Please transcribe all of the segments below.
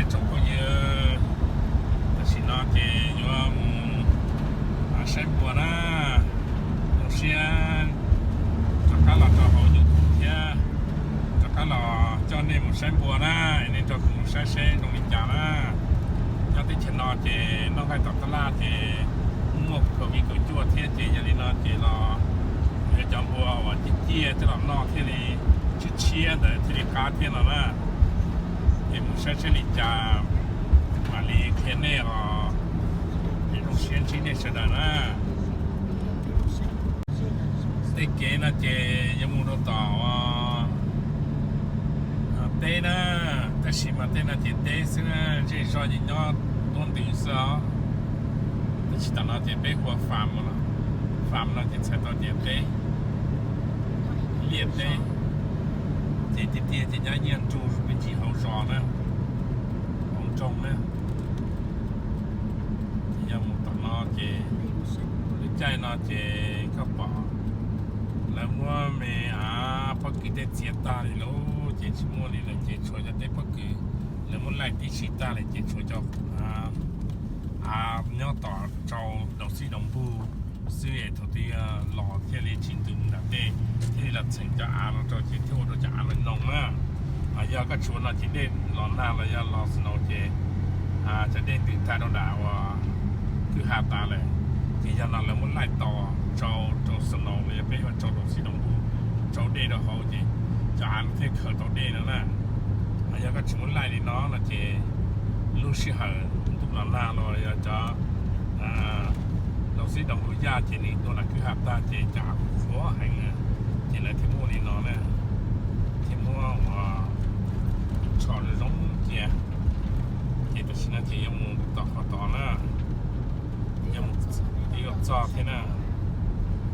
Tsoom phooj ywg, tam sim no ces yuav mus saib npua na, zoo siab rov qab los rau hauv YouTube thiab, rov qab los coj nej mus saib npua na, nej nrog kuv mus saib seb zoo li cas na. Nyob teb chaws no ces noj nqaij tom tab laj ces muaj covid kaum cuaj thiab ces yog li no ces los yuav cov npua uas ciaj ciaj coj los noj thiaj li tshiab tshiab ntawd thiaj li qab thiab no na. Ces mus saib saib li cas mam li qhia nej os. Es zoo siab ntsib nej sawv daws na. Tej kev no ces yuav mus rau tom teb na, tab sis mas tej no ces teb xwb na, zej zog ces nyob tuab ntws xwb os. Tab sis tam no ces peb hu ua fam, fam no ces txhais tau tias teb, liaj teb, ces tiag tiag ces nyob nyiaj nrug me ntsis hauv zos na, hauv nroog na. Ces yog mus tom no ces lub caij no ces koj pom lawv muab me av pob kws tej txiav tag li lawm ces tsis muaj li lawm ces tshuav cov teb pob kws lawv muab laij tib si tag lawm ces tshuav cov av nyob tom rau daus xib daus npug xwb es thaum twg los thiaj li tsis ntws mus nram tej, thiaj li los txheem cov av no rau ces thiaj ua rau cov av no noo na. Yog koj tshuav no ces dej los nag los yog los snow ces cov dej ntws tag rau nram uas kwj ha tas lawm. Ces yog no lawv muab laij tos tsau rau snow los yog peb hu ua tsau daus xib daus npug, tsau dej rau hauv ces cov av no thiaj khaws tau dej no na. Yog koj tsis muab laij li no no ces lub sij hawm ntuj los nag los yog cov daus xib daus npug yaj ces nws tuaj nram kwj ha tag ces cov av kuj qhuav heev na, ces lawv thiaj muab li no na, thiaj muab ua tsho zoo zoo cia. Ces tam sim no ces yuav mus tom qhov tod na, yuav mus txog thiab na,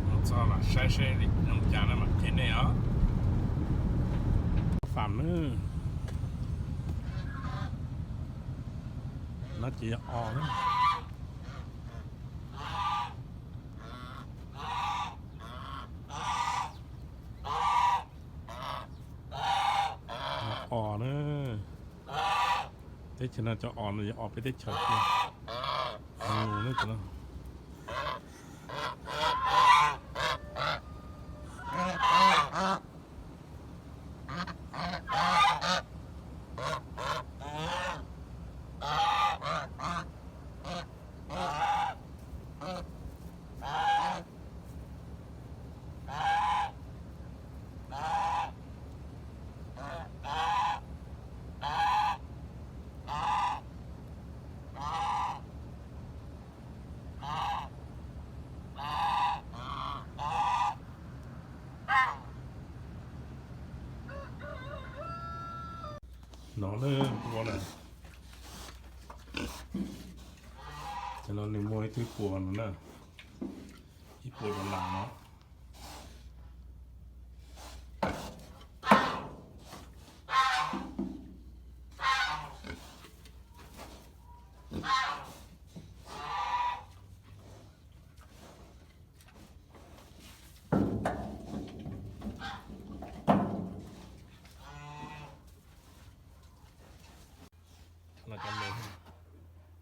mus txog mam saib saib zoo cas na mam qhia nej os. Fam na, no ces yog os na. Os na, teb chaws no cov os no yog os peb teb chaws tiag. No na, npua na. Cov no nws muaj ib tug puas no na, ib puas dollar no.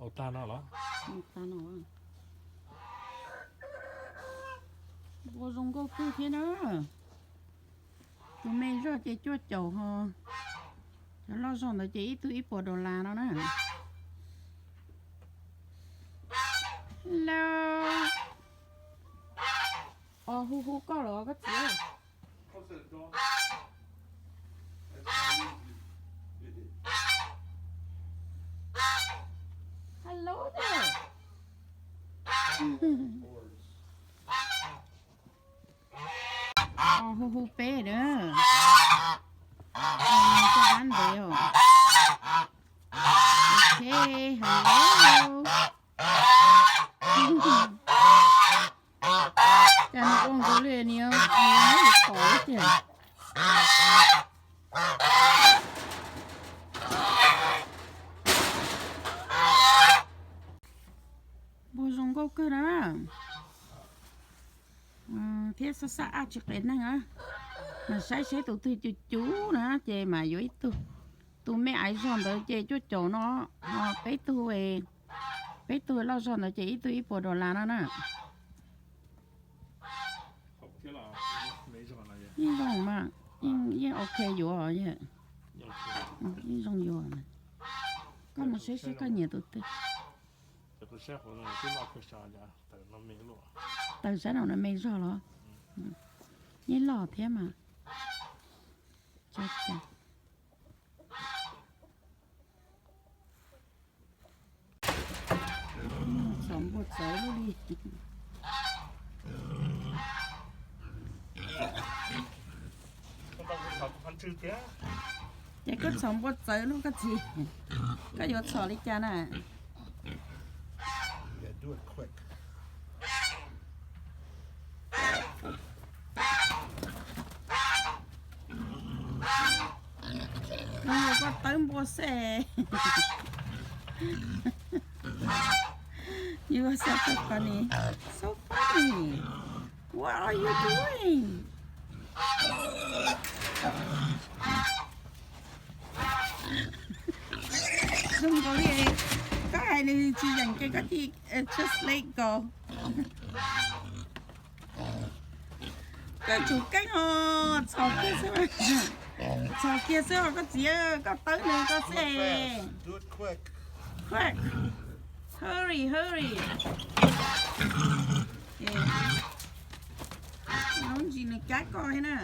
Au tag no los? Tag no. Npua zoo nkauj kawg thiab na. Tus me zog ces cuaj caum ho, cov loj zog ntawd ces ib tug ib puas dollar no na. Hello. Os hu hu koj los koj txiv. Hello there. Os hu hu peb na. Os, coj dab ntev os. Ok, hello. Cas nws ua nkaus li nws, nws muab yus tom tiag. Npua zoo nkauj kawg na. Thiab xab xab ab tsis qes neeg na. Mas saib seb tus twg cus cus na ces mas yuav ib tug. Tus me aiv zog ntawd ces cuaj caum no, ho peb tug, peb tug loj zog ntawd ces ib tug ib puas dollar no na. Yeej zoo mas, yeej ok yuav, yeej zoo yuav. Koj mus saib seb koj nyiam tus twg. Taws sab no no me zog los, yeej loj thiab mas. Txhom npua txawv li. Ces koj txhom npua txawv lub koj txiv, koj yuav txhom li cas na? Koj tawb npua xwb. You are such a funny. So funny. What are you doing? Zoo nkaus li koj hais nws tsis yeem ces koj cia just let go. Koj tsum keeb os, txhom kiag xwb, txhom kiag xwb os koj txiv, koj tawb nws koj xwb. Quick, hurry, hurry. Lub ntsis nws cab koj thiab na.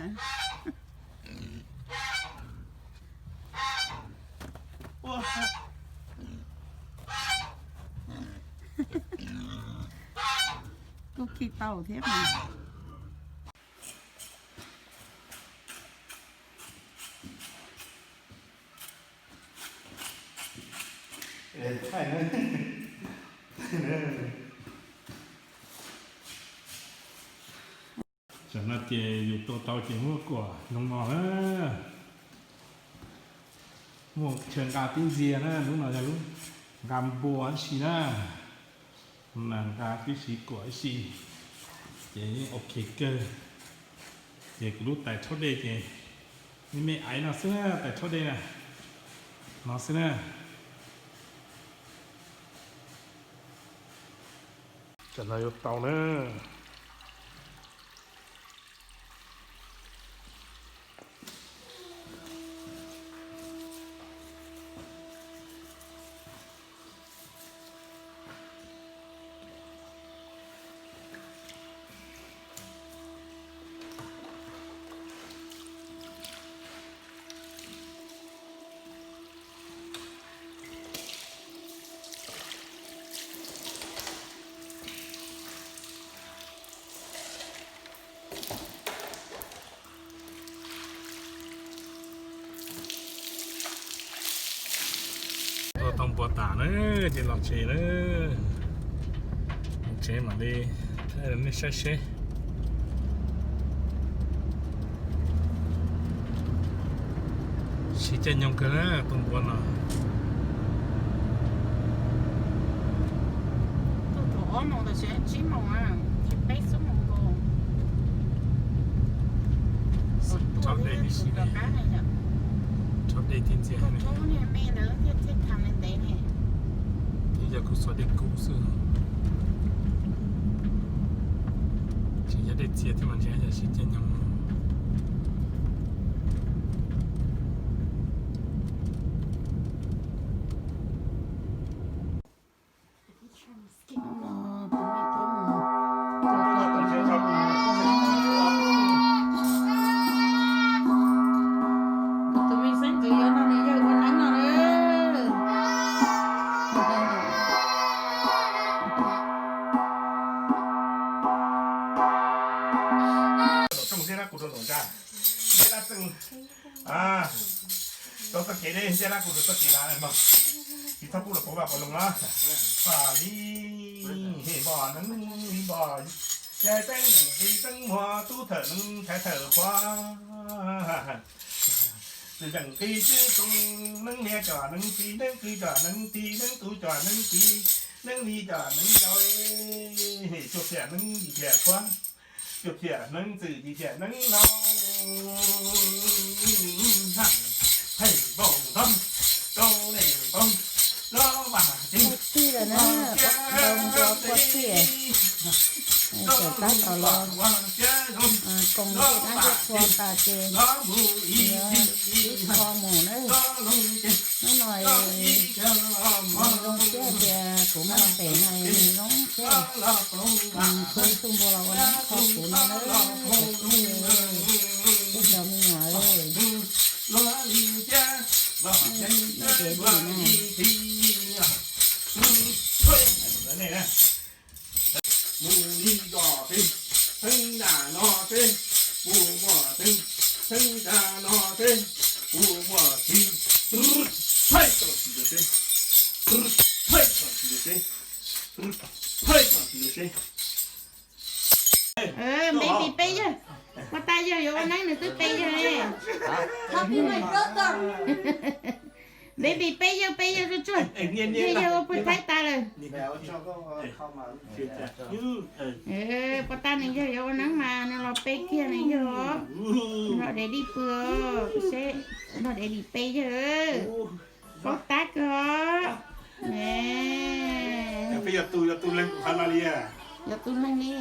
Kuj khi tau thiab mas. Tam no ces yus tua tau ces muab kuam zoo no na. Muaj chaw nqa tib ntxiag na, lub no yog lub nqa npua ib si na. Nqa tib si kuam ib si, ces yeej ok kawg. Ces kuv lub tais rhaub dej ces me me aiv no xwb na, tais rhaub dej na, no xwb na. Tam no yuav tau na. Tua tau npua tas na, ces los tsev na. Los tsev mam li thaij rau nej saib seb. Siv caij nyoog kawg na tus npua no. Thaum ob moos tam sim tsib moos, peb xuab moos nkaus. Rhaub dej tib si, rhaub dej tib ntxiag. Thiab yog kuv xuas dej kub xwb. Tsis yog dej txias thiab mas ntshe yog siv caij nyoog. Tus me xeeb ntxwv yuav no nws yawg ua neeb no na. Tau txoj kev ne, ntiaj dab kuv tus txoj kev lav mog, tsis txhob pub los puav vaj puav loog na. Paj li, hej npoj neeb li npoj, yaj teeb neeg li teeb muag, tub thawm neeb ntxhais thawm qhuav. Twm zeem qis twb too, neeb niam cov neeb txiv, neeb qis cov neeb txiv, neeb tub cov neeb txiv, neeb li cov neeb yau, cuaj phiaj neeb yim phiaj qhuav, cuaj phiaj neeb txwm yim phiaj neeb laus. Hej npoj ntog, tawm tab tom los koom tej dab ntsuab txhua tas ces yuav ib qho mus na. Hnub no zoo siab tias kuv muaj pem no zoo siab. Kuv ib tug npua los ua neeb kho kuv no na, cov phooj ywg, cov me nyuam, nej dev dim na. Mus li zos peb, theeb nram no peb, puas muaj theeb, theeb nram no peb, puas muaj txiv, thaij txoj txiv rau peb, thaij txoj txiv rau peb, thaij txoj txiv rau peb. Baby peb yawg, poj tas yawg yuav ua neeb nws twb peb yawg. Baby peb yawg, peb yawg tsuag tsuag, yawg yawg ua poj thaib tas lawm. Poj tas nws yawg yuav ua neeb mas nws los peb kiag nws yawg os. Nrog dev dim pw os, seb nrog dev dim peb yawg. Paub tab kawg os. Peb yog tus, yog tus leeg kuv qhov no li. Yog tus leeg li.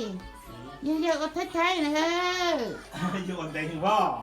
Yawg yawg ua thaib thaib na. Yawg ua ntev heev os.